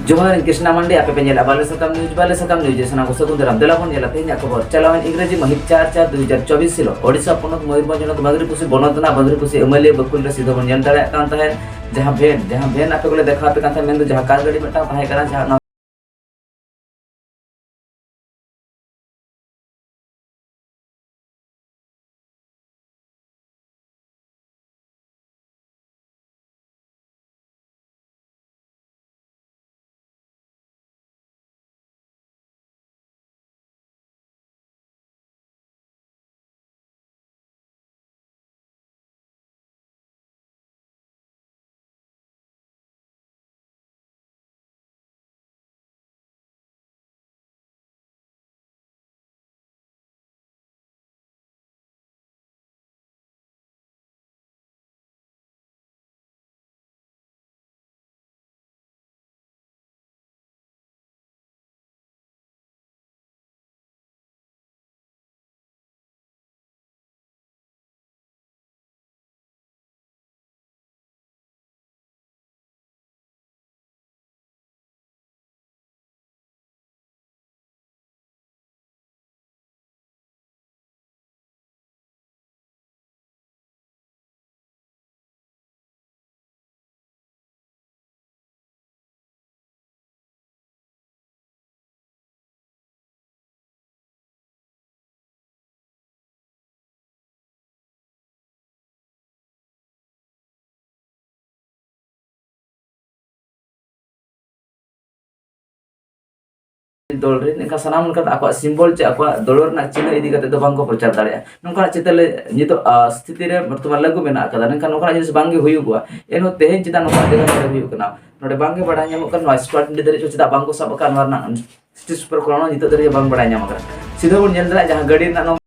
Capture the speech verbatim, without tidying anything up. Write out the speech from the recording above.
ᱡᱚᱦᱟᱨ, ᱤᱧ ᱠᱨᱤᱥᱱᱟ ᱢᱟᱱᱰᱤ, ᱟᱯᱮ ᱯᱮ ᱧᱮᱞᱟ ᱵᱟᱞᱮ ᱥᱟᱠᱟᱢ ᱱᱤᱭᱩᱡᱽ᱾ ᱵᱟᱞᱮ ᱥᱟᱠᱟᱢ ᱱᱤᱭᱩᱡᱽ ᱨᱮ ᱥᱟᱱᱟᱢ ᱠᱚ ᱥᱟᱹᱜᱩᱱ ᱫᱟᱨᱟᱢ᱾ ᱫᱮᱞᱟ ᱵᱚᱱ ᱧᱮᱞᱟ ᱛᱮᱦᱮᱧᱟᱜ ᱠᱷᱚᱵᱚᱨ᱾ ᱪᱟᱞᱟᱣᱮᱱ ᱤᱝᱨᱮᱡᱤ ᱢᱟᱹᱦᱤᱛ ᱪᱟᱨ ᱪᱟᱨ ᱫᱩ ᱦᱟᱡᱟᱨ ᱪᱚᱵᱵᱤᱥ ᱦᱤᱞᱳᱜ ᱳᱰᱤᱥᱟ ᱯᱚᱱᱚᱛ ᱢᱚᱭᱩᱨᱵᱷᱚᱸᱡᱽ ᱦᱚᱱᱚᱛ ᱵᱟᱝᱨᱤᱯᱩᱥᱤ ᱵᱚᱱᱚᱛ ᱨᱮᱱᱟᱜ ᱵᱟᱝᱨᱤᱯᱩᱥᱤ ᱟᱹᱢᱟᱹᱞᱤᱭᱟᱹ ᱵᱟᱹᱠᱩᱞ ᱨᱮ ᱥᱤᱫᱷᱟᱹ ᱵᱚᱱ ᱧᱮᱞ ᱫᱟᱲᱮᱭᱟᱜ ᱠᱟᱱ ᱛᱟᱦᱮᱸᱫ, ᱡᱟᱦᱟᱸ ᱵᱷᱮᱱ, ᱡᱟᱦᱟᱸ ᱵᱷᱮᱱ ᱟᱯᱮ ᱠᱚᱞᱮ ᱫᱮᱠᱷᱟᱣ ᱟᱯᱮ ᱠᱟᱱ ᱛᱟᱦᱮᱸᱫ, ᱢᱮᱱᱫᱚ ᱡᱟᱦᱟᱸ ᱠᱟᱨ ᱜᱟᱹᱰᱤ ᱢᱤᱫᱴᱟᱝ ᱛᱟᱦᱮᱸ ᱠᱟᱱᱟ, ᱡᱟᱦᱟᱸ ᱚᱱᱟ ᱫᱚᱞ ᱨᱮ ᱮᱱᱠᱷᱟᱱ ᱥᱟᱱᱟᱢ ᱞᱮᱠᱟᱱ ᱟᱠᱚᱣᱟᱜ ᱥᱤᱢᱵᱚᱞ ᱪᱮ ᱟᱠᱚᱣᱟᱜ ᱫᱚᱞ ᱨᱮᱱᱟᱜ ᱪᱤᱱᱦᱟᱹ ᱤᱫᱤ ᱠᱟᱛᱮ ᱫᱚ ᱵᱟᱝᱠᱚ ᱯᱨᱚᱪᱟᱨ ᱫᱟᱲᱮᱭᱟᱜᱼᱟ᱾ ᱱᱚᱝᱠᱟᱱᱟᱜ ᱪᱤᱛᱟᱹᱨ ᱞᱮ ᱱᱤᱛᱚᱜ, ᱟ, ᱥᱛᱷᱤᱛᱤ ᱨᱮ ᱵᱚᱨᱛᱚᱢᱟᱱ ᱞᱟᱹᱜᱩ ᱢᱮᱱᱟᱜ ᱟᱠᱟᱫᱟ, ᱢᱮᱱᱠᱷᱟᱱ ᱱᱚᱝᱠᱟᱱᱟᱜ ᱡᱤᱱᱤᱥ ᱵᱟᱝᱜᱮ ᱦᱩᱭᱩᱜᱚᱜᱼᱟ᱾ ᱮᱱᱦᱚᱸ ᱛᱮᱦᱮᱧ ᱪᱮᱫᱟᱜ ᱱᱚᱝᱠᱟᱱᱟᱜ ᱡᱟᱭᱜᱟ ᱨᱮ ᱦᱩᱭᱩᱜ ᱠᱟᱱᱟ? ᱱᱚᱰᱮ ᱵᱟᱝᱜᱮ ᱵᱟᱲᱟᱭ ᱧᱟᱢᱚᱜ ᱠᱟᱱᱟ ᱱᱚᱣᱟ ᱥᱠᱣᱟᱰ ᱱᱤᱛ ᱫᱷᱟᱹᱨᱤᱡ ᱦᱚᱸ ᱪᱮᱫᱟᱜ ᱵᱟᱝᱠᱚ ᱥᱟᱵ ᱟᱠᱟᱫ, ᱱᱚᱣᱟ ᱨᱮᱱᱟᱜ ᱥᱴᱤ ᱥᱩᱯᱟᱨ ᱠᱚᱨᱚᱱ ᱱᱤᱛᱚᱜ ᱫᱷᱟᱹᱨᱤᱡ ᱦᱚᱸ ᱵᱟᱝ ᱵᱟᱲᱟᱭ ᱧᱟᱢ ᱟᱠᱟᱱᱟ᱾ ᱥᱤᱫᱷᱟᱹ ᱵᱚᱱ ᱧᱮᱞ ᱫᱟᱲᱮᱭᱟᱜᱼᱟ ᱡᱟᱦᱟᱸ ᱜᱟᱹᱰᱤ ᱨᱮᱱᱟᱜ ᱱᱚᱝᱠᱟ